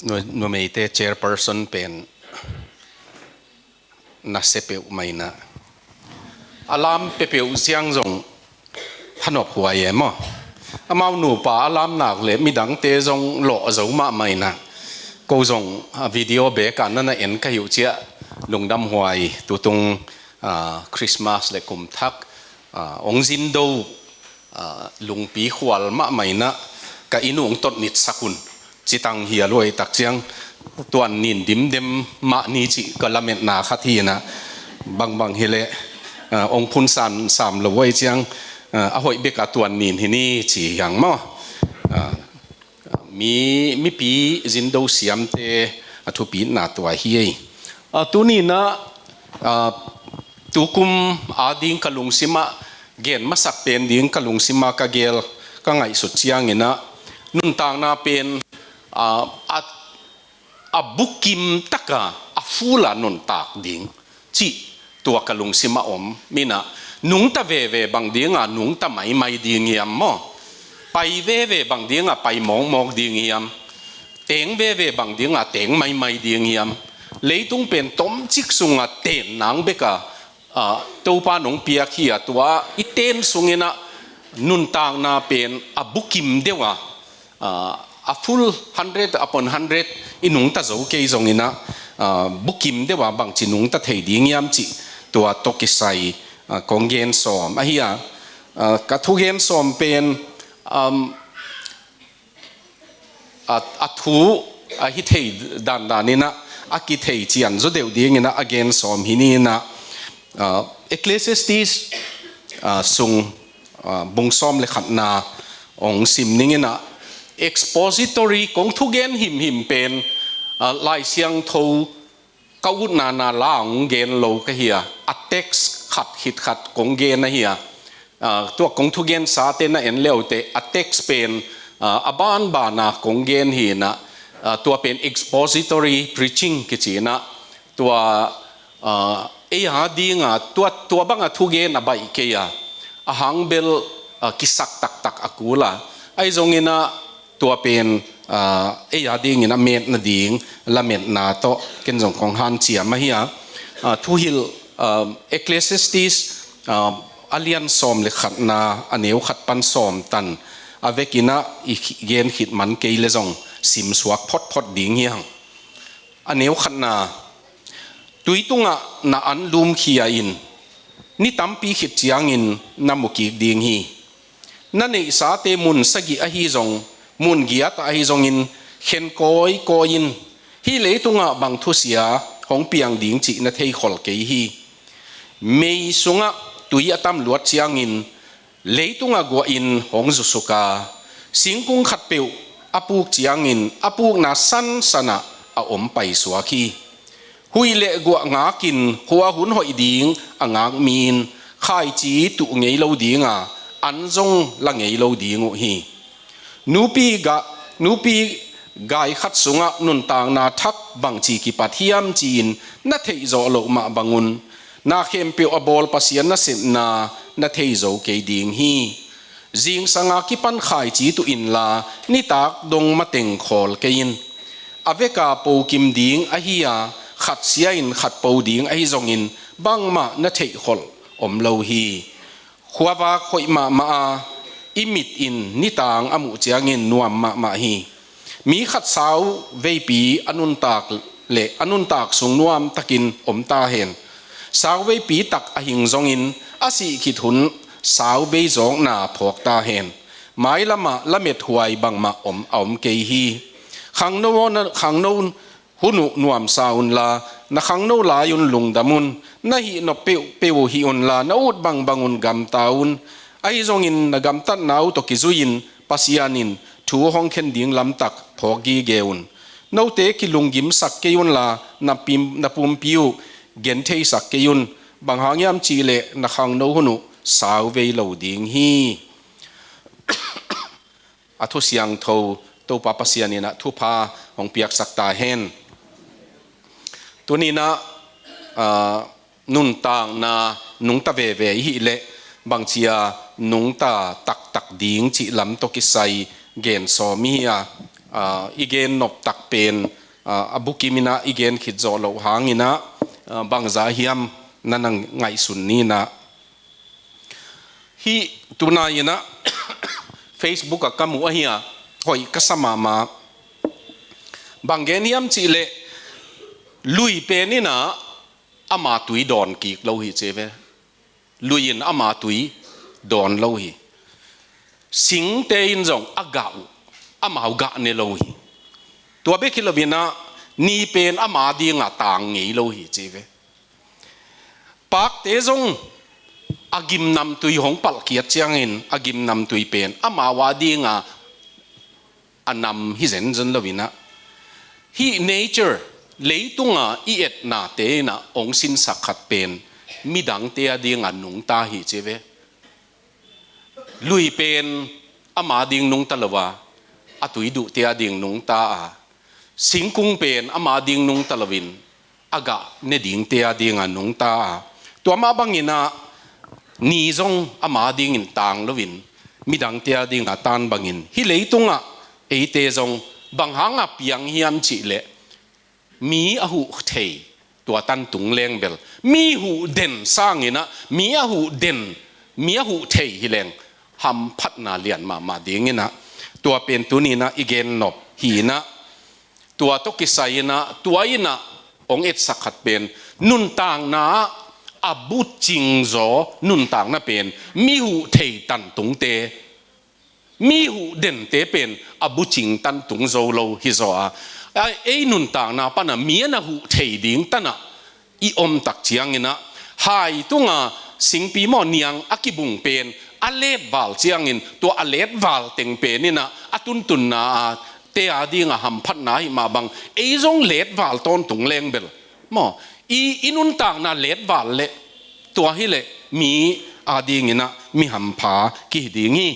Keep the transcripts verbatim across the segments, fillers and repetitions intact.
Nu- numeite chairperson pen na se peuh mah inah, a lam pepeuh siang zong thanop huai e maw. Amau nupa a lam nak le midangte zong lawh zo mahmah inah, ko zong a video bek ah na na en ka hi uh ciah lungdam huai. Tutung, ah, Christmas le kum thak, ah, ong zindo, ah, lungpi khual mahmah inah ka inn uh ong tot nitsak un. Citang hi a luai tak ciang tuan nin dimdem mah ni cih ka lametna khat hi inah, bangbang hi leh, ah, ong phun sam sam lo uh ai ciang, ah, a hoih bek a tuan nin hi ni ci hiang maw. Ah, mi, mipi zindo siamte a thupitna tua hi ei. Ah, tuni inah, ah, tukum a ding ka lungsim ah gen masak pen ding ka lungsim ah ka gel ka ngaihsut ciang inah, nuntakna pen, ah, a, a bukim tak a, a full a nuntak ding cih tua ka lungsim ah om inah, nungta veve bang ding a nungta maimai ding hiam maw? Pai veve bang ding a pai mawkmawk ding hiam? Teng veve bang ding a teng maimai ding hiam? Leitung pen tomcik sung a ten nang bek a, ah, Topa nong piak hi a, tua i ten sung inah nuntakna pen a bukim deuh a, ah, a full hundred upon hundred i nungta zo kei zong inah, ah, bukim deuh a bangci nungta thei ding hiam cih tua tawh kisai, ah, kong gen sawm ahi a. Ah, ka thugen sawm pen, um, a, a thu a hi thei dandan inah, a kithei cian zaw deuh ding inah a gen sawm hi ni inah, ah, Ecclesiastes, ah, sung, ah, bung sawm le khatna ong sim ning inah, expository kong thugen himhim pen, ah, Lai Siangtho ka utna na la ong gen lo ka hi a, a text khat khit khat kong gen ahi a. Ah, tua kong thugensate na en le uh teh, a text pen, ah, a banban a kong gen hi inah, ah, tua pen expository preaching kici inah, tua, ah, ei a ding a, tua, tua bang a thugen a baih kei a, a hang bel, ah, kisak taktak a kul a. Ahi zong inah, tua pen, ah, ei a ding in a metna ding lametna tawh ken zong kong hanciam ahi a. Ah, thuhilh, ah, Ecclesiastes, ah, a lian sawm le khatna, a neu khat pan sawm tan a vek inah i khi-, gen khit man kei le zong simsuak photphot ding hi hang. A neu khatna, tui tungah na an lumkhia in, ni tampi khit ciangin na mukik ding hi. Na neihsate mun sagih ahi zong, mun giat ah ahi zongin khen kawikawi in, hih leitungah bang thusia hong piang ding cih na theikhol kei hi. Mei sungah tui a tam luat ciangin leitungah guahin hong zusuk a, singkung khatpeuh a puk ciangin a pukna sansanah a om paisuak hi. Huih le guah ngakin khua hun hoih ding a ngak mi in khaici tuh ngei lo ding a, an zong la ngei lo ding uh hi. Nupi ga, nupi gai khat sungah nuntakna thak bangci kipat hiam ci-in na theih zawh loh mah bangun, na khempeuh a bawl Pasian nasepna na thei zo kei ding hi. Zingsang a kipan khaici tuh inla, nitak dong mateng khawl kei in. A veka po kim ding ahi a, khat sia in khat po ding ahi zongin bangmah na theihkholh om lo hi. Khuavak hoih mahmah a, i mit in nitang a muh ciangin nuam mahmah hi. Mi khat sau veipi a nuntak le a nuntak sung nuam takin om ta hen. Sau veipi tak a hing zongin a sih khit hun sau vei zawkna phawk ta hen. Mailamah lamet huai bangmah om, a om kei hi. Khangno, khangno hun uh nuamsa unla, na khangno lai un lungdam un. Na hih nop peuhpeuh uh hih unla, na ut bangbang un gamta un. Ahi zongin na gamtatna uh tawh kizui-in Pasian in thu hong khen ding lamtak phawk gige un. Note kilunggimsak kei unla, na pim-, na pumpi uh gentheisak kei un. Bang hang hiam cihleh na khangno hun uh sau vei lo ding hi. A thu siangtho Topa Pasian in a thupha hong piaksak ta hen. Tuni-in ah, ah, nuntakna nungta veve i hih leh bangci a nungta taktak ding cih lam tawh kisai gen sawm i hi a, ah, i gen noptak pen, ah, a bukim in ah i gen khit zawh loh hangin ah, ah, bangzah hiam na na ngaihsun ni in ah. Hih tunai in ah Facebook ah ka muh ahi a, hoih ka sa mahmah. Bang gen hiam cih leh, lui pen in ah ama tui dawn kik lo hi ci ve. Lui in ama tui dawn lo hi. Singte in zong a gah uh, amau gah ne lo hi. Tua bek hi lo in ah ni pen ama ding ah tang ngei lo hi ci ve. Pakte zong a gimnam tui hong palh kiat ciangin a gimnam tui pen amau a ding ah a nam hi zenzen lo in ah, hih nature, leitung ah i etnate in ah hong sinsak khat pen midangte a ding ah nungta hi ci ve. Lui pen ama ding nungta lo a, a tui duhte a ding nungta a, singkung pen ama ding nungta lo in a gah ne dingte a ding ah nungta a, tua mah bangin ah ni zong ama dingin tang lo in midangte a ding ah tan bangin hih leitung ah eite zong bang hang ah piang hiam cih leh, mi a huh thei tua tan tung leng bel, mi huh den sangin ah mi a huh den, mi a huh thei hi leng hamphatna lian mahmah ding in ah, tua pen tuni in ah i gen nop hi in ah, tua tawh kisai in ah, tua in ah hong etsak khat pen nuntakna ah a bucing zaw nuntakna pen mi huh thei tan tungte, mi huh dente pen a bucing tan tung zo lo hi zaw a, a, ei nuntakna pan ah mi a na huh thei ding tan ah i om tak ciangin ah, hai tung ah singpi maw niang a kibung pen a letval ciangin tua a letval teng pen in ah a tuntunna ah te a ding ah hamphatna hi mah bang, ei zong letval tawntung leng bel maw, i, i nuntakna letval leh tua hi leh mi a ding in ah mi hampha kihi ding hi.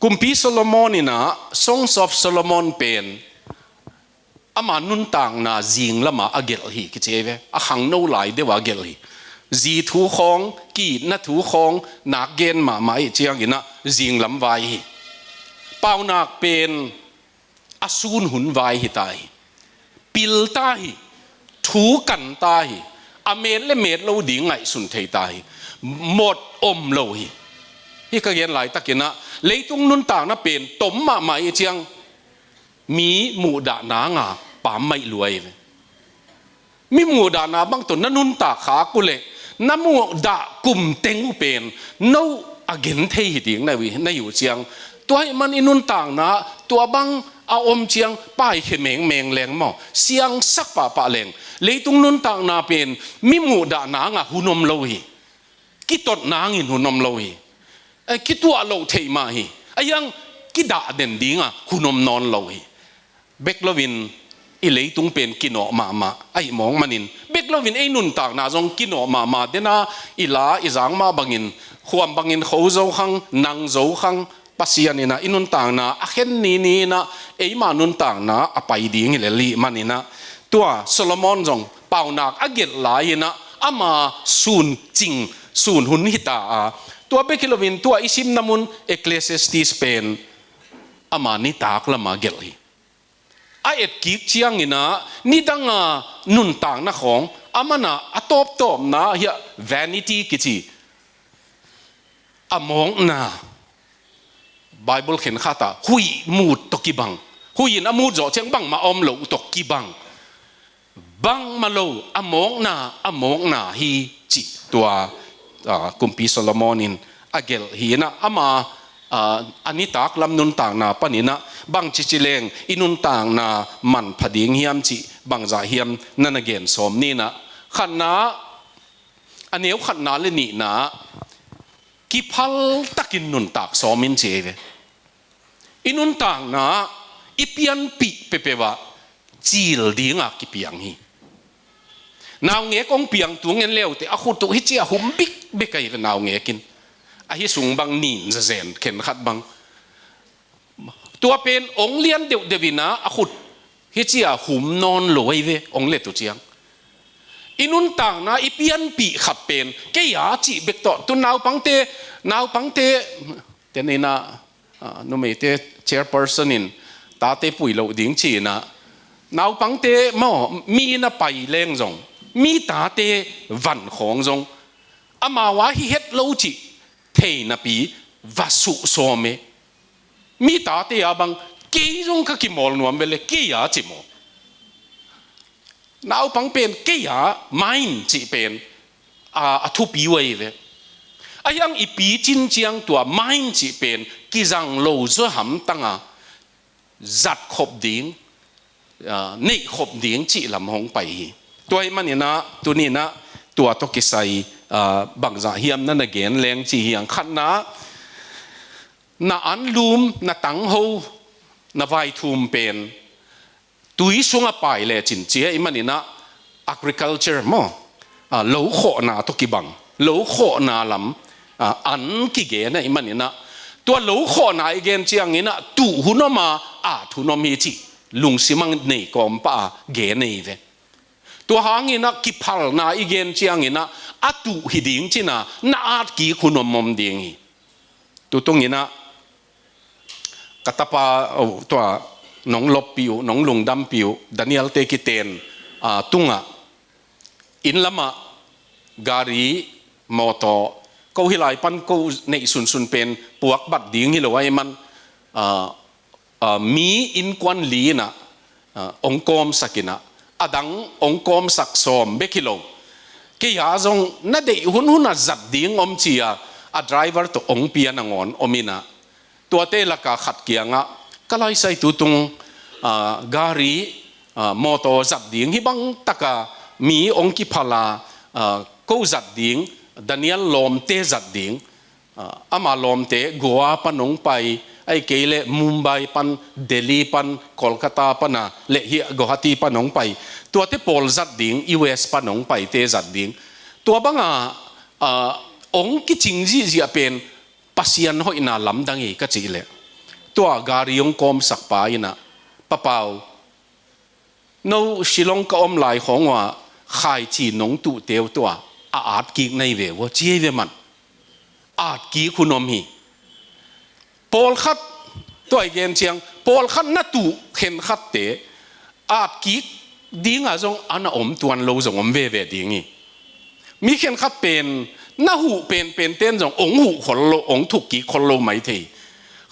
Kumpi Solomon in ah Songs of Solomon pen ama nuntakna zing lam ah a gelh hi kici ve, a khangno lai deuh ah a gelh hi. Zi thu khawng, ki-itna thu khawng nak gen mahmah ih ciangin ah zing lam vai hi. Paunak pen a sun hun vai hi ta hi. Pil ta hi. Thu kan ta hi. A met le met lo ding ngaihsun thei ta hi. Mawt om lo hi. Hih ka gen laitakin ah leitung nuntakna pen tom mahmah ih ciang mi muhdahna nga pammaih lua hi ve. Mi muhdahna bang tawh na nuntak khak uh leh na muhdah kum teng uh pen no a genthei hi ding na hi uh ciang, tua ahih man i nuntakna tua bang a om ciang paikhe mengmeng leng maw, siangsak pahpah leng, leitung nuntakna pen mi muhdahna nga hun om lo hi. Kitot nangin hun om lo hi. Eh, kituah loh theih mah hi. A hiang kidah den dinga hun om nawn lo hi. Bek loin i leitung pen kinawh mahmah ahih mawk manin, bek loin ei nuntakna zong kinawh mahmah dena, i la i zang mah bangin, khuam bangin kho zo khang, nang zo khang, Pasian in ah i nuntakna a khen nini in ah eima nuntakna a pai ding hi lel ahih manin ah, tua Solomon zong paunak a gelh lai-in ah ama sun cing, sun hun hi ta a, tua bek hi loin tua i simna mun Ecclesiastes pen ama nitak lama gelh hi. A etkik ciangin ah nidanga nuntakna khawng, a mana a tawptawpna hiah vanity kici, a mawkna, Bible khenkhat ah huih mut tawh kibang, huih in a mut zawh ciang bangmah a om loh tawh kibang, bangmah lo, a mawkna, a mawkna hi cih tua, ah, Kumpi Solomon in a gelh hi in ah, ama, ah, a nitak lam nuntakna panin ah bangci ci leng i nuntakna manpha ding hiam cih bangzah hiam na na gen sawm ni in ah. Khatna, a neu khatna le nihna, kiphal takin nuntak sawm in ci hi ve. I nuntakna i pianpih peuhpeuh ah cil dinga kipiang hi. Naungek hong piang tung en leute a khut uh hih ciah hum bikbek ahi ve, naungek in. Ahi sung bang nin zazen khenkhat bang. Tua pen hong lian deuhdeuh in ah a khut hih ciah hum nawn lo ahi ve, hong let uh ciang. I nuntakna i pianpih khat pen kei a cih bek tawh, tu naupangte, naupangte, ten in ah, ah, numeite chairperson in tate pui loh ding ci-in ah, naupangte maw, mi na pai leng zong, mi tate van khawng zong, amau a hi het lo cih thei napi va suh sawm e. Mi tate a bang, kei zong ka kimawl nuam ve le, kei a ci maw. Naupang pen kei a, mine cih pen a, a thupi uh ahi ve. Ahi hang i picin ciang tua mine cih pen kizang lo zaw hamtang a, zat khop ding, a, neih khop ding cih lam hong pai hi. Tua ahih manin ah, tuni-in ah, tua tawh kisai, a, bangzah hiam na na gen leng ci hi hang. Khatna, na anlum, na tangho, na vaithum pen tui sungah pai lecin ci ahih manin ah, agriculture maw, a, lo khawhna tawh kibang, lo khawhna lam, a, an kigen ahih manin ah, tua lo khawhna i gen ciangin ah, tuh hun om a, at hun om hi cih lungsim a nei kawm pah a gen ahi ve. Tua hangin ah kiphalna i gen ciangin ah, a tuh hi ding ci-in ah, na at kik hun om om ding hi. Tutungin ah ka tapa, oh, tua, nong loppih uh, nong lungdampih uh, Daniel-te kiten, a, tungah, inn lamah gari, mawtaw, ko hih lai pan ko neih sunsun pen puak bat ding hi lo ahih man, a, a, mi innkuan li-in ah, a, ong kawmsak in ah, a dang ong kawmsak sawm bek hi lo. Kei a zong na deih hunhun a zat ding om ci-a, a driver tawh ong pia nangawn om in ah, tuate laka khat kiangah, ka laisai tutung, a, gari, a, mawtaw zat ding, hih bang taka mi ong kiphal a, a, ko zat ding, Daniel lawmte zat ding, a, ama lawmte Goa pan ong pai, ahih kei leh Mumbai pan, Delhi pan, Kolkata pan a, leh hih Guwahati pan ong pai. Tuate pawl zat ding, U S pan ong paite zat ding. Tua banga, a, ong kicing zihziah pen Pasian hoihna lamdang hi ka cih leh, tua gari ong kawmsak pa in ah, Pa Pau, no Shillong ka om lai khawng uah khaici nong tuhte uh tua a at kik na hi ve uh, ci hi ve man. At kik hun om hi. Pawlkhat, tua i gen ciang, pawlkhat na tuh khenkhatte at kik ding a zong a na om tuan lo zong om veve ding hi. Mi khenkhat pen na huh penpenten zong ong huh khol lo, ong thuk kik khol lo mai thei.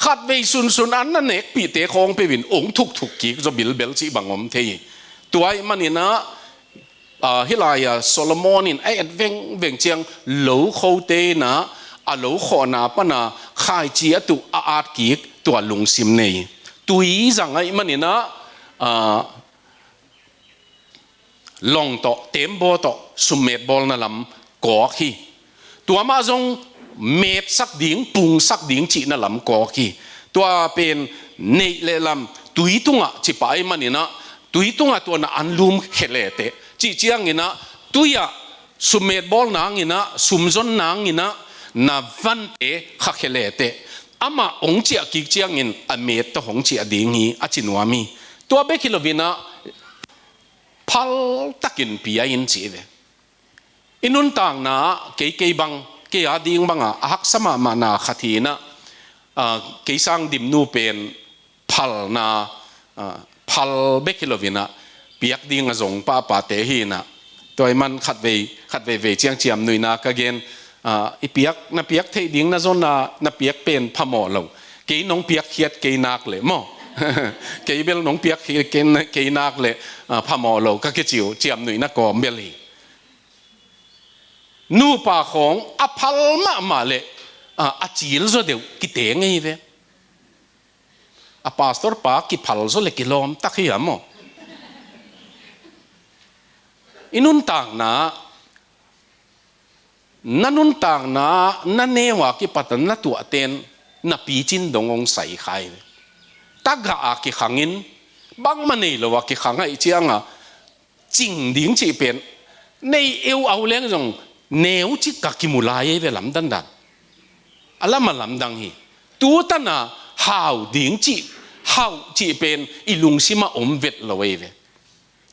Khatvei sunsun an na nekpihte khawng peuh in ong thukthuk kik zaw bilbel cih bang om thei hi. Tua ahih manin ah, a, hih lai-a Solomon in a et vengveng ciang, lokhote in ah a lo khawhna pan a khaici a tuh a at kik tua lungsim nei. Tui zang ahih manin ah, a, long tawh, tembaw tawh, summet bawlna lam kawk hi. Tua mah zong metsak ding, pungsak ding cihna lam kawk hi. Tua pen neih le lam, tui tungah ci pah ahih manin ah, tui tungah tua na anlum khia leteh, cih ciangin ah, tui-ah summet bawl nangin ah, sumzon nangin ah, na vante kha khia leteh, amah hong ciah kik ciangin a met tawh hong ciah ding hi, a ci nuam hi. Tua bek hi loin ah, phal takin pia in ci hi ve. I nuntakna ah kei, kei bang, kei a ding banga a haksa mahmahna khat hi in ah, a, kei sang Dimnu pen phalna, a, phal bek hi loin ah, piak ding a zong pahpahte hi in ah. Tua ahih man khatvei, khatveivei ciang ciamnuihna ka gen, a, i piak, na piak theih ding na zonna, na piak pen phamawh lo. Kei nong piakkhiat kei nak leh maw. Kei bel nong piakkhiat kei, kei nak leh, a, phamawh lo ka kici uh, ciamnuihna kawm bel hi. Nupa khawng a phal mahmah leh, a, a cil zaw deuh kiteng ahi ve. A pastor pa kiphal zaw leh kilawm tak hi a maw. I nuntakna, na nuntakna, na neu a kipat a na tuahten na picin dong hong sai kha hi ve. Tagah a kikhangin, bangmah nei lo a kikhang ahih cianga, cing ding cih pen, nei eu au leng zong, neu cik ka kimu lai ei ve lamdandan. A lam a lamdang hi. Tutana hau ding cih, hauh cih pen, i lungsim ah om vet lo ei ve.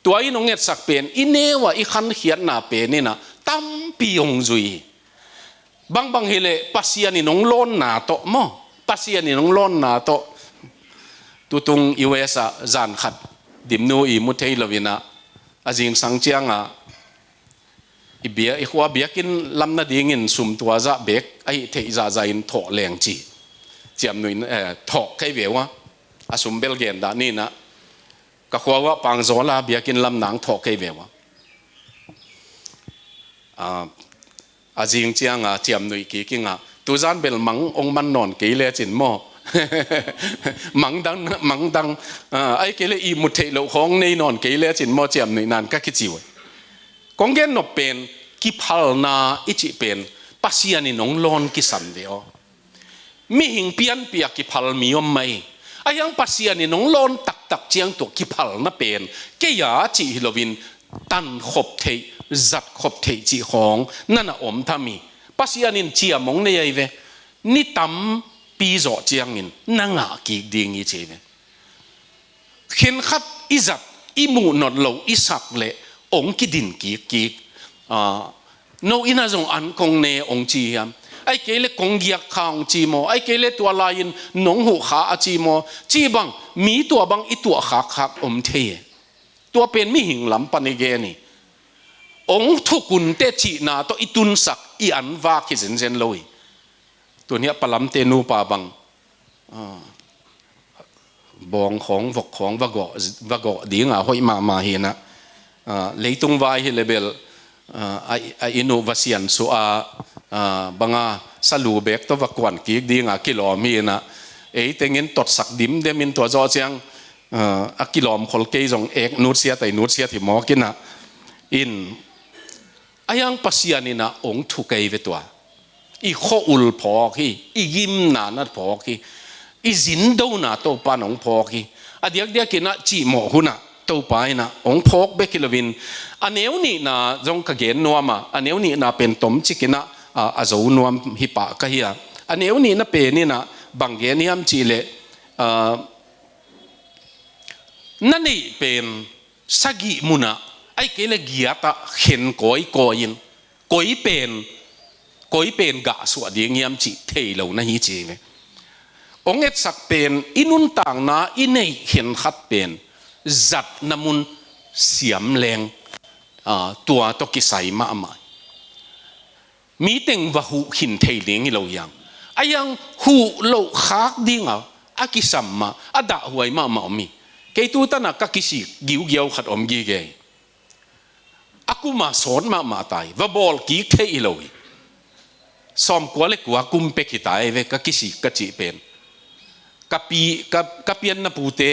Tua in hong etsak pen, i neu ah i khankhiatna pen in ah, tampi hong zui hi. Bangbang hileh Pasian in hong lawnna tawh maw. Pasian in hong lawnna tawh. Tutung U S ah zan khat dimnu i mu thei lo in ah, a zingsang ciangah i bia, i khua biakinn lam nadingin sum tua zah bek ahih theih zahzah in thawh leng ci. Ciamnuih, eh, thawh kei ve uh a, a sum bel gen dah ni in ah, ka khua uh ah pangzawl a biakinn lam nang thawh kei ve uh a. Ah, a zing ciangah ciamnuih kik in ah, tuzan bel mang ong man nawn kei lecin maw? Mang dang, mang dang, ah, ahih kei leh ihmut theih loh khawng nei nawn kei lecin maw, ciamnuih nan ka kici uh. Kong gen nop pen, kiphalna i cih pen Pasian in ong lawn kisam ve aw. Mihing pianpih a kiphal mi om mah hi. Ahi hang Pasian in ong lawn taktak ciang tua kiphalna pen kei a cih hi loin, tan khop theih, zat khop theih cih khawng na na om tham hi. Pasian in ciam ong nei ahi ve. Ni tampi zawh ciangin na ngah kik ding hi ci hi ve. Khenkhat i zat, i muh not loh, i sak leh ong kidin kikkik. Ah, no inn ah zong an kong ne ong ci hiam? Ahih kei leh kong giak kha ong ci maw? Ahih kei leh tua lai-in nong huh kha a ci maw? Cih bang, mi tua bang i tuah khakkhak om thei e. Tua pen mihing lam pan i gen hi. Ong thuk un teh cihna tawh i tunsak, i an vak hi zenzen lo hi. Tuni a palamte nupa bang, ah, bawng khawng, vok khawng va gawh, va gawh ding a hoih mahmah hi in ah, ah, leitung vai hi leh bel, ah, a, a inn uh va siansuah a, ah, bang a, salu bek tawh va kuan kik ding a kilawm hi in ah, ei tengin totsak dimdem in tua zawh ciang, ah, a kilawm khol kei zong ek nutsiat, ei nutsiat hi mawk in ah, in, ahi hang Pasian in ah ong thuk ei ve tua. I khua-ul phawk hi, i gimna na phawk hi, i zindona Topa in ong phawk hi. A diakdiak in ah cihmawh hun ah Topa in ah ong phawk bek hi loin, a neu nihna zong ka gen nuam a, a neu nihna pen tomcik in ah, a, a zo nuam hi pah ka hi a. A neu nihna pen in ah bang gen hiam cih leh, ah, na neih pen sagih mun ah, ahih kei leh giat ah khen kawikawi in, koi pen, koi pen gahsuah ding hiam cih thei lo na hi ci hi ve. Ong etsak pen i nuntakna i neih khenkhat pen zatna mun siam leng, ah, tua tawh kisai mahmah. Mi teng va huh khin thei ding hi lo hi hang. Ahi hang huh loh khak ding a, a kisam mah, a dahhuai mahmah om hi. Kei tu tan ah ka kisik giugiau khat om gige hi. A kum a sawt mahmah ta hi, va bawl kik theih hi lo hi. Sawmkua leh kua kum pek hi ta hi ve, ka kisik ka cih pen. Ka pi, ka, ka pianna pute,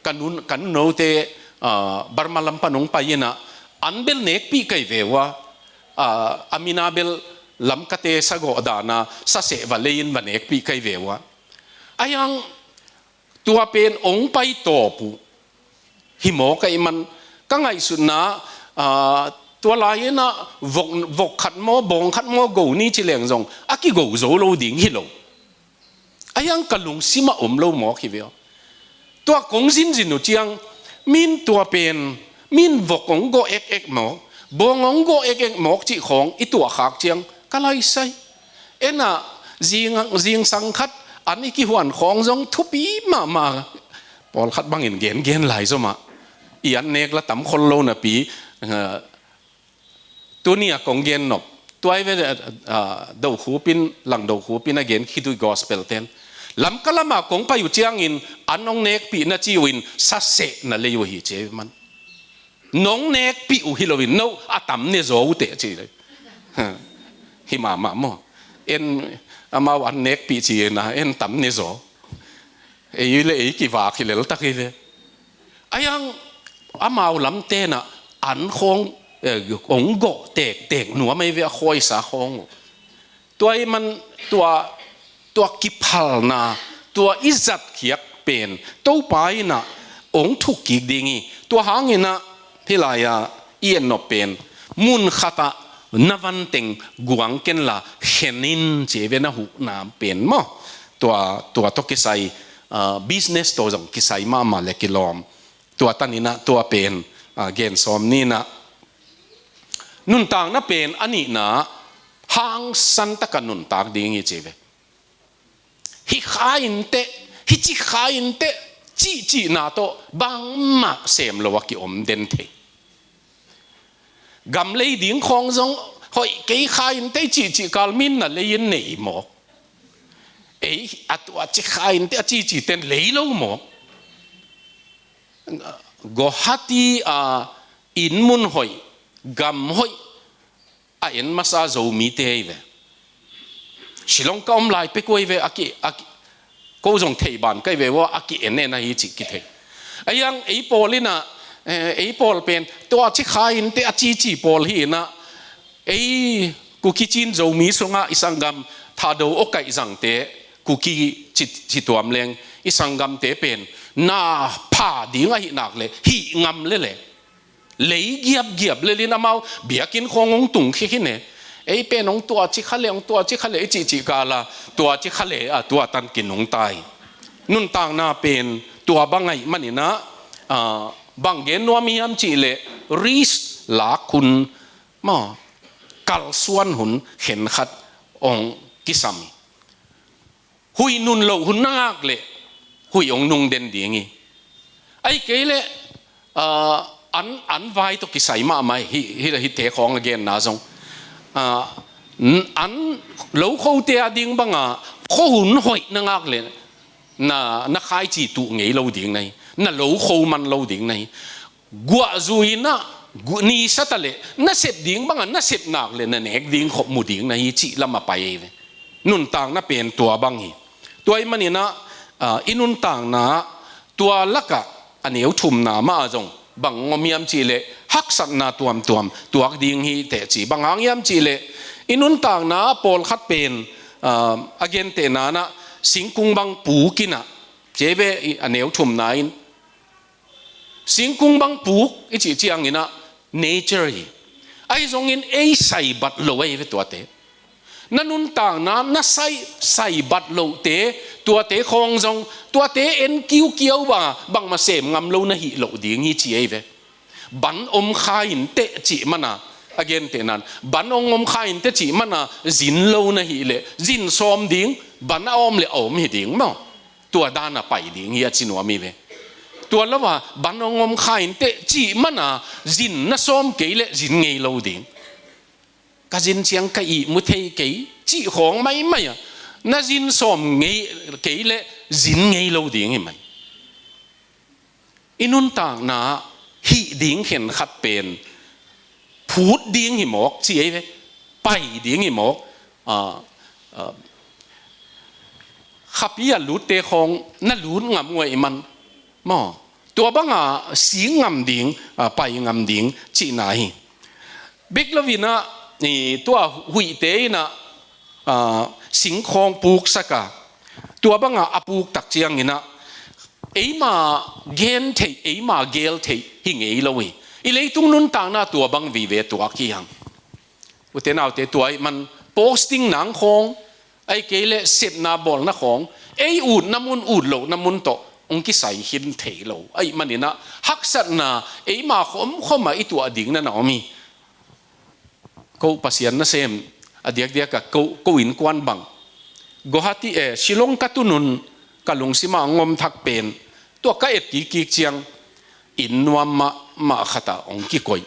ka nun, ka nunote, ah, Burma lam pan ong pai in ah, an bel nekpih kei ve uh a, ah, a min a bel Lamkate sagawh dan a saseh va lei in va nekpih kei ve uh a. Ahi hang tua pen ong pai tawp uh hi mawk ahih man, ka ngaihsutna, ah, tua lai-in ah vok, vok khat maw, bawng khat maw go ni ci leng zong a kigo zo lo ding hi lo. Ahi hang ka lungsim ah om lo mawk hi ve aw. Tua kong zinzin uh ciang, min tua pen, min vok ong gawh ekek mawk, bawng ong gawh ekek mawk cih khawng i tuah khak ciang ka laisai. En ah, zing, zingsang khat an i kihuan khawng zong thupi mahmah. Pawlkhat bangin gengen lai zom ah, i an nek la tam khol lo napi, ah, tuni a kong gen nop, tua hi ve, ah, Do Khup in, Lang Do Khup in a gen khit uh gospel ten. Lamka lam a kong pai uh ciangin an ong nekpih na ci uh in saseh na lei uh hi ci hi man. Nong nekpih uh hi loin no a tam ne zaw uh teh ci hi. Hi mahmah maw? En, amau an nekpih ci in ah en tam ne zaw. Ei leh ei kivak hi lel tak hi ve. Ahi hang amau lamten ah an khawng, eh, ong gawh tektek nuam ahi ve, a khawisa khawng uh. Tua ahih man tua, tua kiphalna, tua i zatkhiak pen Topa in ah ong thuk kik ding hi. Tua hangin ah hih lai-ah i en nop pen, mun khat ah na van teng guang ken la khen in ci hi ve, na huhna pen maw. Tua, tua tawh kisai, ah, business tawh zong kisai mahmah leh kilawm. Tua tan in ah tua pen, ah, gen sawm ni in ah. Nuntakna pen a nihna, hangsan tak a nuntak ding hi ci hi ve. Hih kha in teh, hih ci kha in teh, cihcihna tawh bangmah sem lo a kiom den thei. Gam lei ding khawng zong hoih kei kha in tei cihcih kal min na lei in nei maw? Ei a tua ci kha in tei a cihcih ten lei lo maw? Guwahati a inn mun hoih, gam hoih a en masa Zomite hi ve. Shillong ka om lai pek uh hi ve, a ki, a ki, ko zong thei ban ka hi ve ua, a ki en en ahi cih kithei. A hiang ei pawl in ah, eh, ei pawl pen tua ci kha in tei a cici pawl hi in ah, ei Kuki Chin Zomi sungah i sanggam Thado aw kaih zangte, Kuki ci, ci tuam leng i sanggamte pen na pha ding ahi nak le hih ngam le le lei giapgiap lel in amau biakinn khawng hong tung khia khin e. Ei pen hong tua ci kha le, hong tua ci kha le i cihcih kal a tua ci kha le a tua tan kinungta hi. Nuntakna pen tua bang ahih manin ah, ah, bang gen nuam hiam cih leh risk lak hun maw, kalsuan hun khenkhat hong kisam hi. Huih nun loh hun na ngak leh huih hong nung den ding hi. Ahih kei leh, ah, an, an vai tawh kisai mahmah hi, hi, hi te khawng a genna zong. Ah, n-, an lo khote a ding banga khuahun hoih na ngak leh na, na khaici tuh ngei lo ding na hi. Na lo kho man lo ding na hi. Guah zui in ah, gu-, ni sa ta leh na sep ding banga na sep nak leh na nek ding khop mu ding na hi cih lam a pai ahi ve. Nuntakna pen tua bang hi. Tua ahih manin ah, ah, i nuntakna tua lakah a neu thumna mah ah zong bang hong om hiam cih leh haksatna tuamtuam tuak ding hi teh ci. Bang hang hiam cih leh i nuntakna pawlkhat pen, ah, a gentehna in ah singkung bang puk in ah, ci ahi ve, i, a neu thumna in singkung bang puk i cih ciangin ah nature hi. Ahi zongin ei saibat lo ahi ve tuate. Na nuntakna na sai, saibat lohte, tuate khawng zong, tuate en kiukiau banga bangmah sem ngam lo na hih loh ding hi ci ahi ve. Ban om kha in teh cih mana, a gentehna in ban hong om kha in teh cih mana zin lo na hih leh zin sawm ding, ban a om leh a om hi ding maw? Tua dan a pai ding hi a ci nuam hi ve. Tua lo a ban hong om kha in teh cih mana zin na sawm kei leh zin ngei lo ding. Ka zin ciang ka ihmu thei kei cih khawng maimai a, na zin sawm ngei kei leh zin ngei lo ding hi mai. I nuntakna hih ding khenkhat pen phut ding hi mawk ci ahi ve. Pai ding hi mawk. Ah, ah, khapi a lutte khawng na lut ngam uh ahih man maw? Tua banga sing ngam ding, ah, pai ngam ding cihna hi. Bek lo in ah, i, tua huihte in ah, ah, singkhawng puksak a, tua banga a puk tak ciangin ah eima gen theih, eima gel theih hi ngei lo hi. I leitung nuntakna tua bang vive tuak hi hang. Ute naute, tua ahih man posting nang khawng, ahih kei leh sepna bawlna khawng, ei utna mun, ut lohna mun tawh hong kisai khin thei lo ahih manin ah haksatna eima khomkhom a i tuah ding na na om hi. Ko Pasian nasem, a diakdiak a ko, ko innkuan bang Guwahati, eh, Shillong ka tun un ka lungsim ah hong om thak pen, tua ka et kikkik ciang inn nuam mahmah khat ah hong kikoih.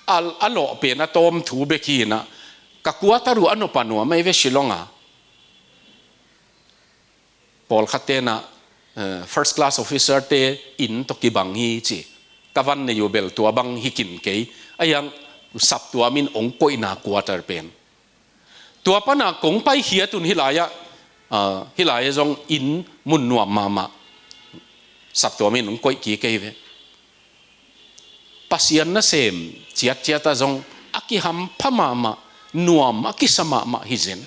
A, a lawh pen a tawm thu bek hi in ah, ka quarter uh a nop a nuam ahi ve Shillong a. Pawlkhatte in ah, eh, first class officer te inn tawh kibang hi ci. Ka van nei uh bel tua bang hi kin kei. A hiang saptuam in hong koihna quarter pen. Tua pan a kong paikhiat un hih lai ah, ah, hih lai ah zong inn mun nuam mahmah saptuam in hong koih kik ahi ve. Pasian nasem ciatciat ah zong a kihampha mahmah, nuam a kisa mahmah hi zen.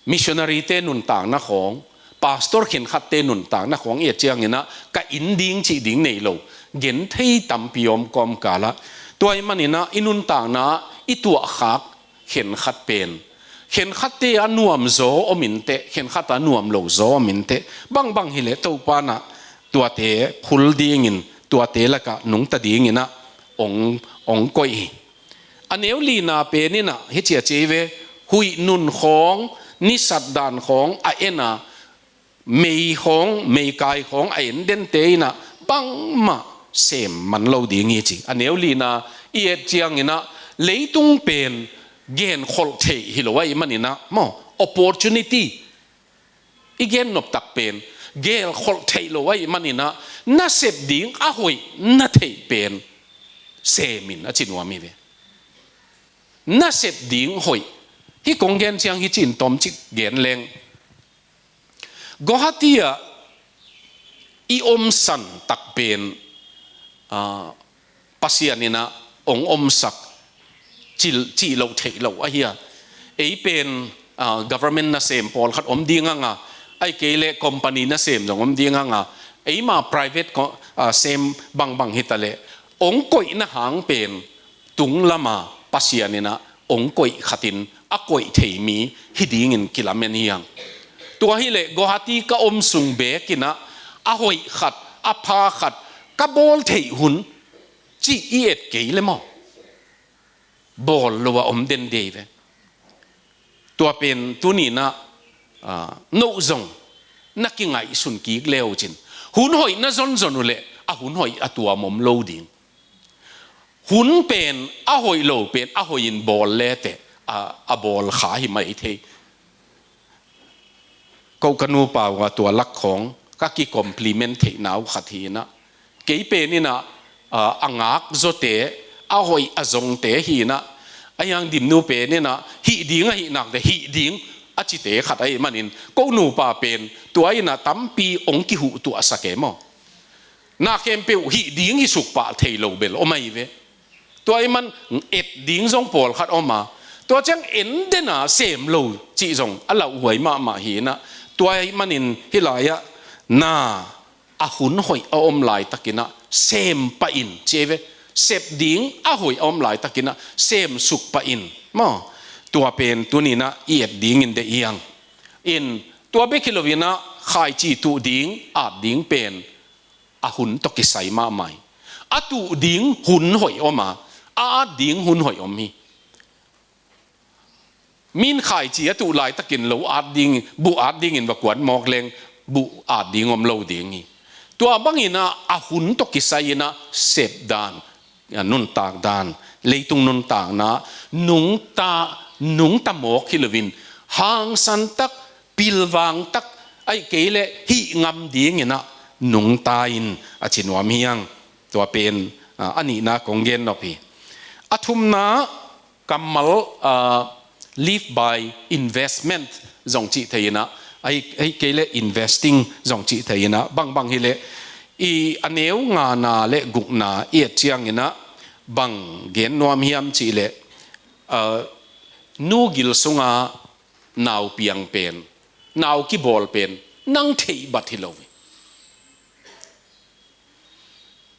Missionary te nuntakna khawng, pastor khenkhatte nuntakna khawng i et ciangin ah ka inn ding cih ding nei lo, genthei tampi om kawmkal ah. Tua ahih manin ah i nuntakna i tuahkhak khenkhat pen, khenkhatte a nuam zaw om in teh, khenkhat a nuam lo zaw om in teh, bangbang hi leh Topa in ah tuate phul dingin, tuate lakah nungta dingin ah hong, hong koih hi. A neu lina pen in ah hih ci a ci hi ve, huih nun khawng, nisat dan khawng a en a, mei khawng, meikai khawng a en dente in ah bangmah sem man lo ding hi ci. A neu lina i et ciangin ah leitung pen genkholh theih hi lo ahih manin ah maw, opportunity i gen nop tak pen genkholh theih lo ahih manin ah nasep ding a hoih na theih pen sem in a ci nuam hi ve. Nasep ding hoih. Hih kong gen ciang hih ci-in tawmcik gen leng, Guwahati ah i omsan tak pen, ah, Pasian in ah hong omsak cih, cih loh theih loh ahi a. Ei pen, ah, government nasem pawlkhat om ding hang a, ahih kei leh company nasem zong om ding hang a, eima private ko-, ah, sem bangbang hi ta leh hong koihna hang pen tung lama Pasian in ah hong koih khatin a koih thei mi hi dingin kilamen hi hang. Tua hi leh Guwahati ka om sung beek in ah a hoih khat, a pha khat ka bawl theih hun cih i et kei le maw, bawl lo a om dende hi ve. Tua pen tuni in ah, ah, noh zong na kingaihsun kik le uh cin. Hun hoih na zonzon uh leh a hun hoih a tuam om lo ding. Hun pen a hoih lo pen a hoih in bawl le teh a, a bawl kha hi mai thei. Ko ka nupa uh a tua lak khawng ka ki-compliment theihna uh khat hi in ah, kei pen in ah, a, a ngak zawte, a hoih a zongte hi in ah, a hiang Dimnu pen in ah hih ding ahih nakte hih ding a cite khat ahih manin ko nupa pen tua in ah tampi hong kihuhtuahsak e maw. Na khempeuh hih ding hi suk pah thei lo bel om ahi ve. Tua ahih man et ding zong pawlkhat om a, tua ciang en den a sem lo cih zong a lauhuai mahmah hi in ah, tua ahih manin hih lai-ah na a hun hoih a om laitakin ah sem pah in ci ahi ve. Sep ding a hoih a om laitakin ah sem suk pah in maw. Tua pen tuni in ah i et dingin deih hi hang. In tua bek hi lo in ah khaici tuh ding, at ding pen a hun tawh kisai mahmah hi. A tuh ding hun hoih om a, a at ding hun hoih om hi. Min khaici a tuh laitakin lo at ding, buh at dingin va kuan mawk leng buh at ding om lo ding hi. Tua bangin ah a hun tawh kisai in ah sep dan, a, nuntak dan, leitung nuntakna, nungta, nungta mawk hi loin hangsan tak, pilvang tak, ahih kei leh hih ngam dingin ah nungta in a ci nuam hi hang. Tua pen, a, a nihna kong gen nop hi. A thumna kammal, a, live by investment zong cih thei in ah, ahih, ahih kei leh investing zong cih thei in ah, bangbang hi leh i a neu ngana le gukna i et ciangin ah bang gen nuam hiam cih leh, a, nu gil sunga nau piang pen, nau kibawl pen nang theih bat hi lo hi.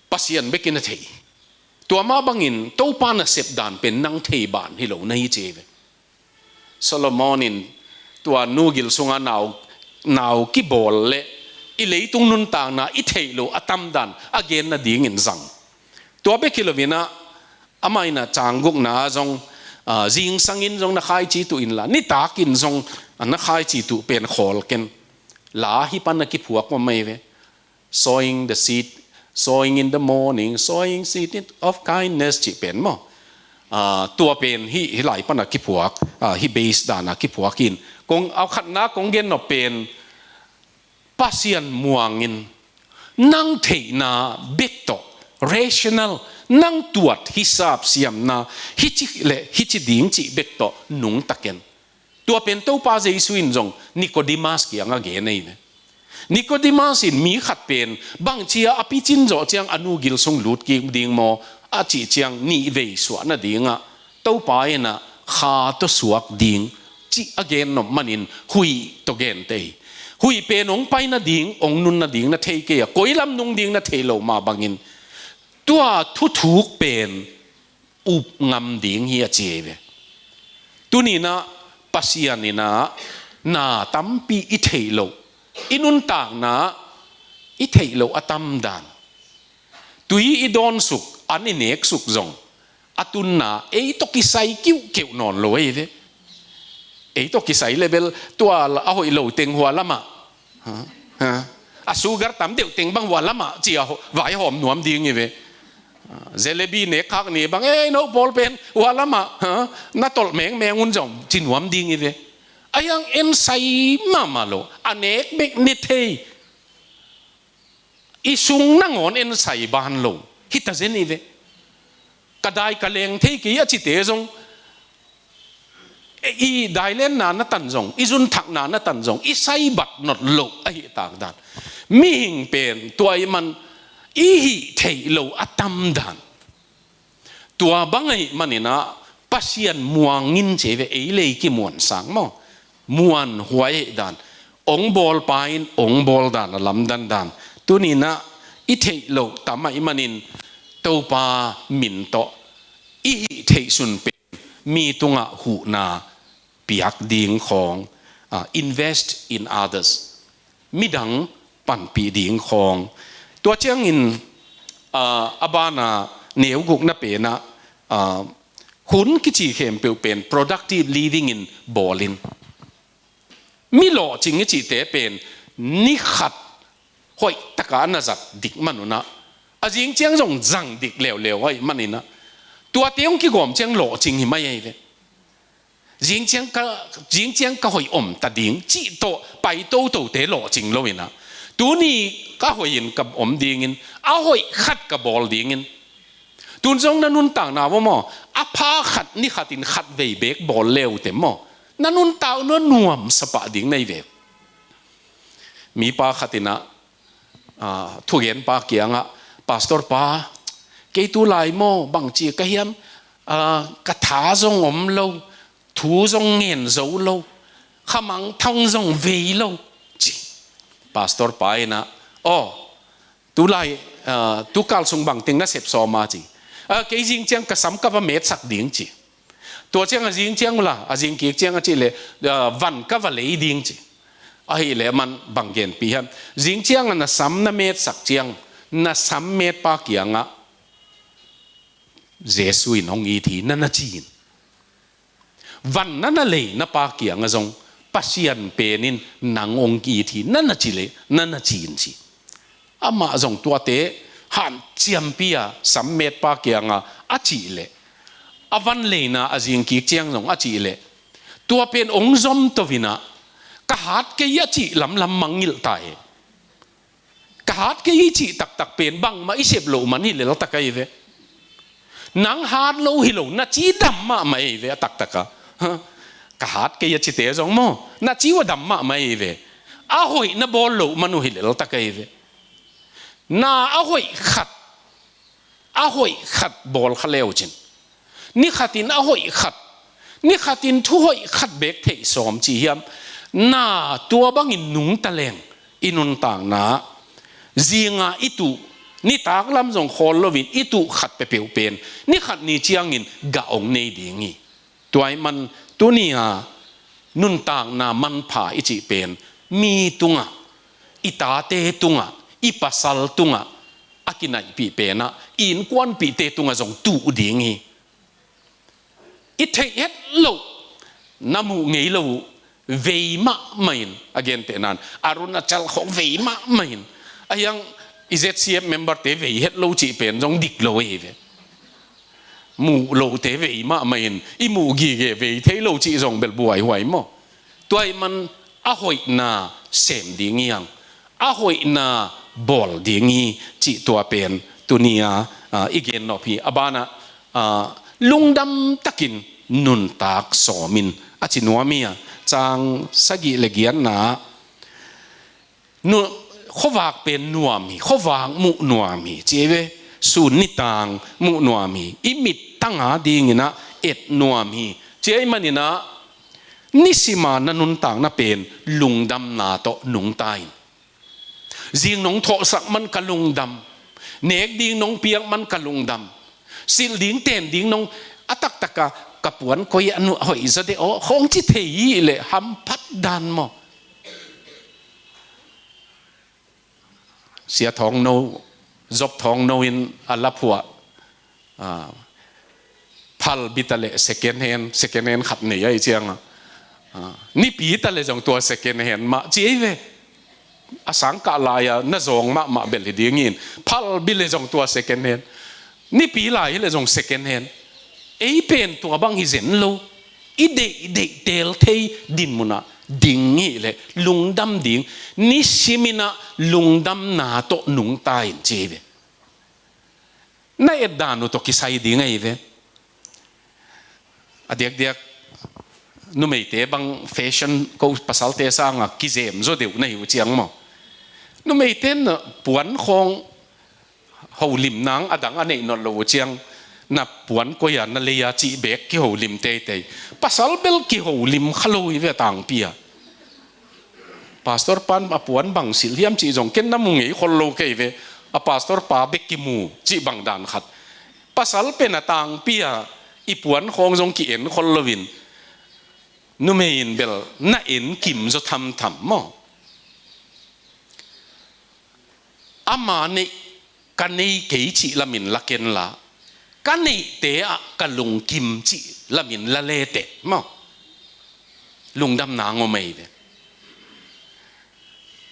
Pasian bekin a thei. Tua mah bangin Topa nasep dan pen nang thei ban hi lo na hi ci hi ve. Solomon in tua nu gil sunga nau, nau kibawl le i leitung nuntakna i theih loh a tam dan a gen nadingin zang. Tua bek hi loin ah, amah in ah cang gukna zong, a, zingsangin zong na khaici tuh inla, nitakin zong, a, na khaici tuh pen khawl ken. La hih pan a kiphuak mah mah hi ve. Sowing the seed, sowing in the morning, sowing seed of kindness cih pen maw. A, tua pen hih, hih lai pan a kiphuak, a, hih base dan a kiphuak in. Kong, a khatna kong gen nop pen Pasian muangin nang theihna bek tawh, rational, nang tuat hisap siamna, hih ci le hih ci ding cih bek tawh nungta ken. Tua pen Topa Jesu in zong Nicodemus kiangah gen ahi ve. Nicodemus in mi khat pen bangci a a picin zawh ciang a nu gil sung lut kik ding maw a cih ciang nih vei suah nadingah Topa in ah kha tawh suak ding cih a gen nop manin huih tawh gente hi. Huih pen hong pai nading, hong nun nading na thei kei a, koi lam nung ding na thei lo mah bangin tua thuthuk pen up ngam ding hi a ci hi ve. Tuni in ah Pasian in ah na tampi i theih loh, i nuntakna i theih loh a tam dan. Tui i dawnsuk, an i neksuk zong a tunna ei tawh kisai kiuhkeuh nawn lo ahi ve. Ei tawh kisai le bel tua a hoih lo teng hua lamah, ha? Ha? A sugar tam deuh teng bang hua lamah ci a ho-, vaihawm nuam ding hi ve. Jalebi nek khak ni bang, "Ei, no pawl pen hua lamah, ha, na tolh mengmeng un zong," ci nuam ding hi ve. A hiang ensai mahmah lo, a nek bek ne thei. I sung nangawn ensai ban lo. Hi ta zen hi ve. Ka dai ka leng thei kei a cite zong, i dailenna na tan zong, i zunthakna na tan zong, i saibat not loh ahih takdan. Mihing pen tua ahih man i hih theih loh a tamdan. Tua bang ahih manin ah Pasian muang in ci ve, ei le ei kimuansak maw. Muanhuai ahih dan. Ong bawlpa in ong bawl dan a lamdang dan. Tuni-in ah i theih loh tam ahih manin Topa min tawh i hih theih sun pen mi tungah huhna piak ding khawng, ah, invest in others. Midang panpih ding khawng. Tua ciangin, ah, a bana neu gukna pen ah, ah, hun kici khempeuh pen productive living in bawl in. Mi lawhcing i cihte pen ni khat hoih taka na zat dik man un ah, a zing ciang zong zang dik leuleu ahih manin ah, tuate hong kigawm ciang lawhcing hi mai ahi ve. Zing ciang ka, zing ciang ka hoih om ta ding cih tawh pai totote lawhcing lo in ah, tuni ka hoih in ka om dingin, a hoih khat ka bawl dingin. Tun zong na nuntakna uh maw, a pha khat ni khatin khat vei beek bawl le uh teh maw, na nuntakna nuamsa pah ding na hi ve. Mipa khatin ah, ah, thugenpa kiangah, "Pastor pa, kei tu lai maw bangci ka hiam, ah, ka tha zong om lo, thu zong ngen zo lo, khamangthang zong vei lo," ci. Pastor pa in ah, "Aw, tu lai, ah, tu kal sung bangteng na sep sawm a?" ci. "Ah, kei zing ciang ka sam ka va metsak ding," ci. "Tua ciang a zing ciang uh la, a zing kik ciang a cih leh, ah, van ka va lei ding," ci. Ahih leh aman bang genpih hiam? "Zing ciang a na sam na metsak ciang, na sam metpa kiangah Jesu in hong it hi na na ci in. Van na na leina pa kiangah zong Pasian pen in nang hong it hi na na ci leh, na na ci in," ci. Amah zong tuate hanciampi a sam metpa kiangah a cih leh, a van leina a zing kik ciang zong a cih leh, tua pen hong zom to in ah, "Ka hat kei," a cih lamlam mangngilh ta hi. "Ka hat kei," i cih taktak pen bangmah i sep loh man hi leltak ahi ve. "Nang hat lo hi lo," na ci dam mahmah ahi ve a taktak a. "Ka hat kei," a cite zong maw, na ci uh a dam mahmah ahi ve. A hoih na bawl loh man uh hi leltak ahi ve. Na a hoih khat, a hoih khat bawl kha le uh cin. Ni khatin a hoih khat, ni khatin thu hoih khat beek theih sawm ci hiam? Na tua bangin nungta leng, i nuntakna, zinga i tuh, nitak lam zong khawl loin i tuh khat peuhpeuh pen ni khat ni ciangin gah hong nei ding hi. Tua ahih man tuni-a nuntakna manpha i cih pen mi tungah, i tate tungah, i pasal tungah, a kinaihpih pen ah i innkuanpihte tungah zong tuh ding hi. I theih het loh, na muh ngei lo uh vei mahmah in, a gentehna in Arunachal khawng vei mahmah in, a hiang i Z C F member-te vei het lo cih pen zong dik lo ahi ve. Muh lohte vei mahmah in, i muh gige vei thei lo cih zong bel buaihuai maw. Tua ahih man a hoihna sem ding hi hang, a hoihna bawl ding hi cih tua pen tuni-a, ah, i gen nop hi. A banah, ah, lungdam takin nuntak sawm in, a ci nuam hi a, cang sagih le giatna ah, nu-, khuavak pen nuam hi, khuavak muh nuam hi, ci hi ve. Sun nitang muh nuam hi, i mittang a dingin ah et nuam hi, ci ahih manin ah, nisima na nuntakna pen lungdamna tawh nungta in. Zing nong thawhsak man ka lungdam, nek ding nong piak man ka lungdam, silh ding ten ding nong, a taktaka ka puan koi a nu hoih zaw de aw khawng ci thei hi leh hamphat dan maw. Sia Thawng No, Zop Thawng No in a laphuah, ah, phalbi ta leh second hand, second hand khat nei ahih ciangah, ah, nipi ta leh zong tua second hand mah ci ahi ve. a sangkah lai-a na zawng mahmah bel hi dingin, phalbi le zong tua second hand, nipi lai hi le zong second hand. Ei pen tua bang hi zen lo. I deihdeih teel thei dinmunah ding hi le lungdam ding, nisiminah lungdamna tawh nungta in ci hi ve. Na etdan uh tawh kisai ding ahi ve. A diakdiak numeite bang fashion ko pasalte sangah kizem zaw deuh na hi uh ciang maw. Numeite na puan khawng holim nang a dang a neih nawn lo uh ciang, na puan koi-a na lei-a cih beek kiholim teitei. Pasal bel kiholim kha lo hi ve a tangpi-a. Pastor pan a puan bang silh hiam cih zong ken na mu ngei khol lo kei ve. A pastor pa bek kimu cih bang dan khat. Pasal pen a tangpi-a i puan khawng zong ki-en khol loin, numei in bel na en kim zaw thamtham maw. Ama neih ka nei kei cih lamin la ken la, ka neihte ah ka lungkim cih lamin la le teh maw. Lungdamna ngawm ahi ve.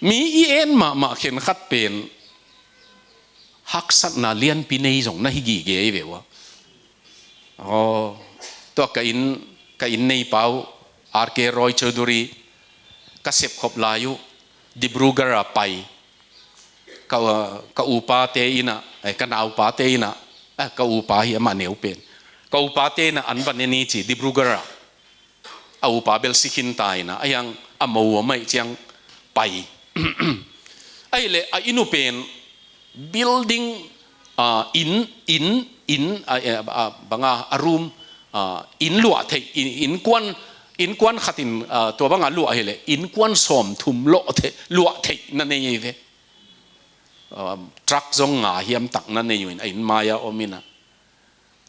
Mi i en mahmah khenkhat pen haksatna lianpi nei zong na hi gige ahi ve uh a. Aw, tua ka inn, ka inn neipa uh R K Roy Chaudhary, ka sepkhop lai uh Dibrugarh a pai. Ka, ka upate innah, eh, ka naupate innah, eh, ka upa hi amah neu pen. Ka upate innah an va ne ni ci Dibrugarh ah. A upa bel si khin ta innah, a hiang a mo a maih ciang pai. Ahih leh a inn uh pen building, ah, inn, inn, inn, ah, eh, ah, banga a room, ah, inn luah theih, inn, innkuan, innkuan khatin, ah, tua banga luah hileh innkuan sawmthum luah theih, luah theih na nei hi ve. Ah, truck zong nga hiam tak na nei uh in a inn mai-a om innah.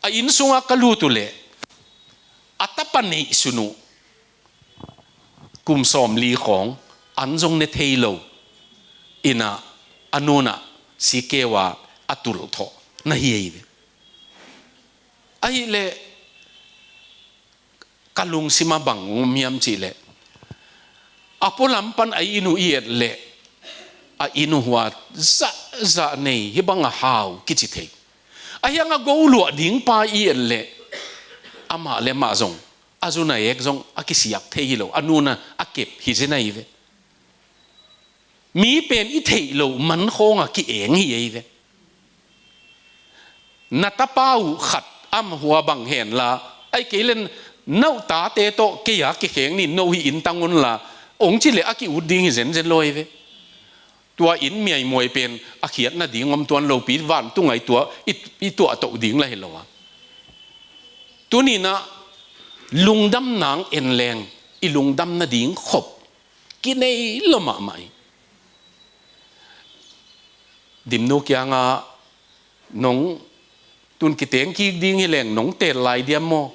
A inn sungah ka lut uh leh a tapa neihsun uh kum sawmli khawng an zong ne thei lo innah a nunah sikeu-a a tulh thawh na hi ahi ve. Ahih leh ka lungsimah bang om hiam cih leh a pualam pan a inn uh i et leh a inn uh hua zahzah nei hi bang a hau kici thei. A hiang a go luah ding pa i et leh amah le mah zong a zun a ek zong a kisiak thei hi lo, a nunah a kep hi zen ahi ve. Mi pen i theih loh man khawngah ki-eng hi ei ve. Na tapa uh khat am hua bang henla, ai kei len na uh tate tawh kei a kikheng nin no hi in tang unla, ong ci leh a ki-ut ding hi zenzen lo ei ve. Tua inn miaimuai pen a khiat nading om tuan lopi vantung ai tua i, i tuah toh ding la hi lo a. Tuninah lungdam nang en leng i lungdam nading khop kinei lo mahmah hi. Dimnu kiangah nong tun kiteng kik ding hi leng nong tel lai diam maw?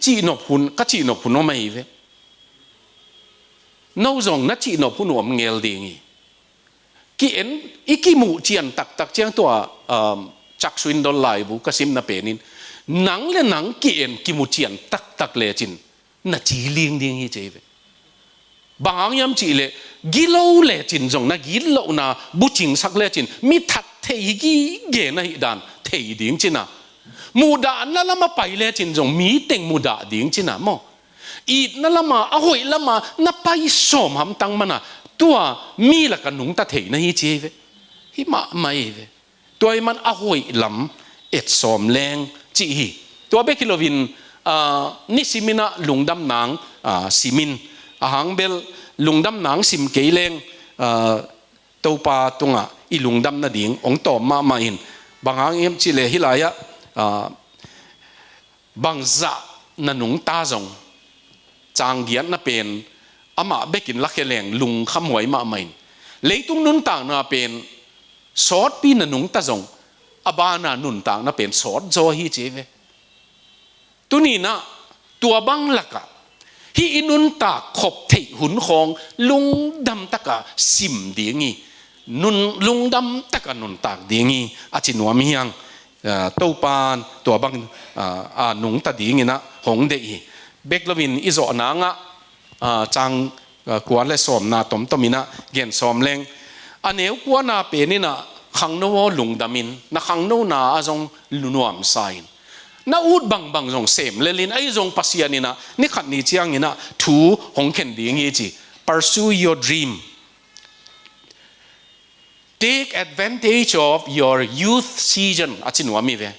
Cihnop hun, ka cihnop hun om ahi ve. No zong na cihnop hun uh om ngel ding hi. Ki-en, i kimuh cian taktak ciang tua, um, Chuck Swindoll laibu ka simna penin, nang le nang ki-en kimu cian taktak lecin na ci ling ding hi ci ei ve. Bang hang hiam cih leh gilo lecin zong na gitlohna bucingsak lecin mi that thei hi gige na hih dan thei ding cina. Muhdahna lama pai lecin zong mi teng mudah ding cina maw? Itna lama, a hoih lama na pai sawm hamtang mana tua mi laka nungta thei na hi ci ei ve. Hi mahmah ei ve. Tua hi man a hoih lam et sawm leng cih hi. Tua bek hi loin, ah, nisiminah lungdam nang, ah, simin. A hang bel lungdam nang sim kei leng, ah, Topa tungah i lungdam nading ong tawm mahmah in. Bang hang hiam cih leh hih lai-ah, ah, bangzah na nungta zong canggiatna pen amah bekin lakhia leng lungkhamhuai mahmah in. Leitung nuntakna pen sawtpi na nungta zong a bana nuntakna pen sawt zaw hi ci ei ve. Tuninah tua bang lakah hih i nuntak khop theih hun khawng lungdam taka sim ding hi. Nun, lungdam taka nuntak ding hi a ci nuam hi hang. Ah, Topan tua bang, ah, a nungta dinginah hong deih hi. Bek loin i zawh nangah, ah, cang, ah, kua le sawmna tomtominah gen sawm leng, A neu kuana pen in ah, khangno aw lungdam in, na khangnona ah zong nuamsa in, na ut bangbang zong sem lel in, ahi zong Pasian in ah ni khat ni ciangin ah thu hong khen ding hi ci. Pursue your dream. Take advantage of your youth season, a ci nuam hi ve.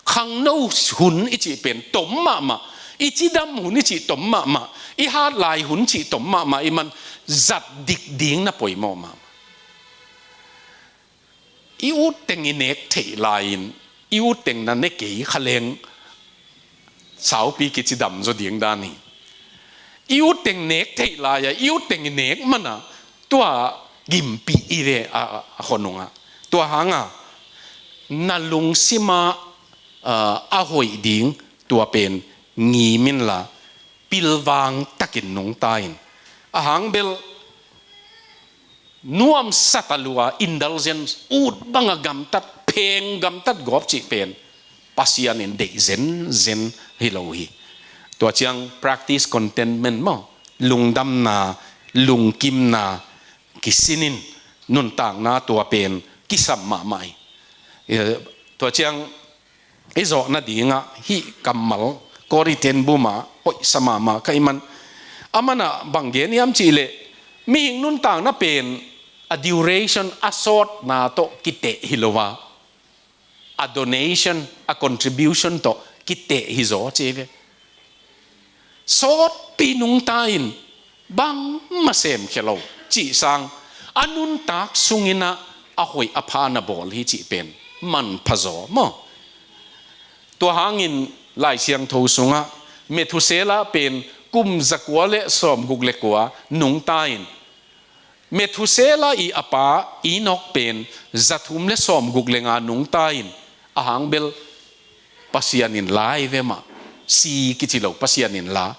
Khangno hun i cih pen tom mahmah, i cidam hun i cih tom mahmah, i hatlai hun cih tom mahmah, i man zat dik ding na poimawh mahmah. I ut teng i nek theih lai-in, i ut teng na ne kei kha leng saupi kicidam zaw ding dan hi. I ut teng nek theih lai-a, i ut teng i nek man a, tua gimpih i ve a, a, a khuanung ah. Tua hang a, na lungsim ah, a, a hoih ding tua pen ngim inla, pilvang takin nungta in. A hang bel nuamsa ta lua, indulgence, ut banga gamtat, pheng gamtat gawp cih pen Pasian in deih zenzen hi lo hi. Tua ciang practice contentment maw, lungdamna, lungkimna kisin in, nuntakna tua pen kisam mahmah hi. Eh, tua ciang i zawh nadingah hih kammal Corrie ten Boom ah hoihsa mahmah ka hih man, a man ah bang gen hiam cih leh, mihing nuntakna pen a duration, a sawtna tawh kiteh hi lo a, a donation, a contribution tawh kiteh hi zaw ci hi ve. Sawtpi nungta in, bangmah sem khia lo cih sang, a nuntak sungin ah a hoih a pha na bawl hi cih pen manpha zaw maw. Tua hangin Lai Siangtho sungah Methusela pen kum zakua le sawmguk le kua nungta in, Methusela i a pa Enok pen zathum le sawmguk le nga nungta in, a hang bel Pasian in la hi ve mah, si kici lo, Pasian in la.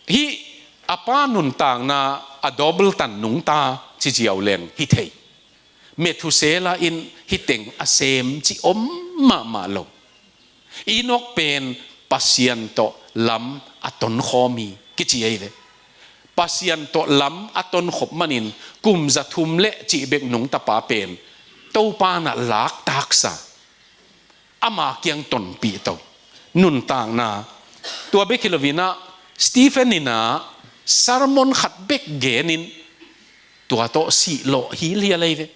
Hih a pa nuntakna a double tan nungta ci ziau leng hi thei. Methusela in hih teng a sem cih om mahmah lo. Enok pen Pasian tawh lam a tonkhawm hi kici hi ve. Pasian tawh lam a tonkhop manin kum zathum le cih bek nungta pa pen Topa in ah laktaksa, ama kiang tonpih to, nuntakna. Tua bek hi lo in ah, Stephen in ah sermon khat bek genin tua tawh sihlawh hilhial hi ve.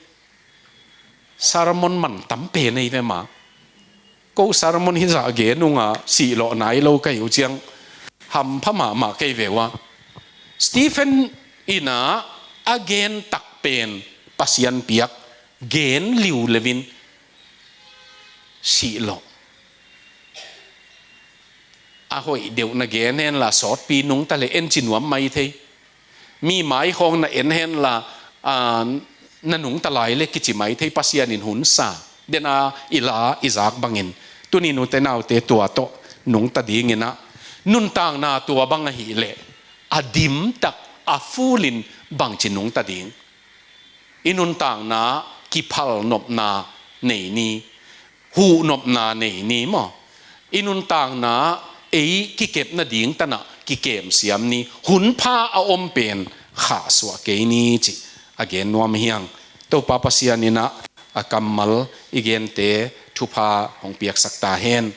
Sermon man tam pen hi ve mah. Ko sermon hizah gen ung a sihlawh nai lo ka hi uh ciang, hampha mahmah ka hi ve uh a. Stephen in ah a gen tak pen Pasian piak, gen liu leu in sihlawh. A hoih deuh na gen henla, sawtpi nungta le en ci nuam mai thei. Mi mai khawng na en henla, a, na nungta lai le kici mai thei, Pasian in hun sa. Den a i la i zak bangin, tuni nute naute tua tawh nungta dingin ah, nuntakna tua bang ahih leh a dimtak, a full in bangci nungta ding. I nuntakna kiphalnopna nei ni, huhnopna nei ni maw. I nuntakna ei kikep nading tan ah kikem siam ni, hunpha a om pen khahsuah kei ni cih a gen nuam hi hang. Topa Pasian in ah a kammal i gente thupha hong piaksak ta hen.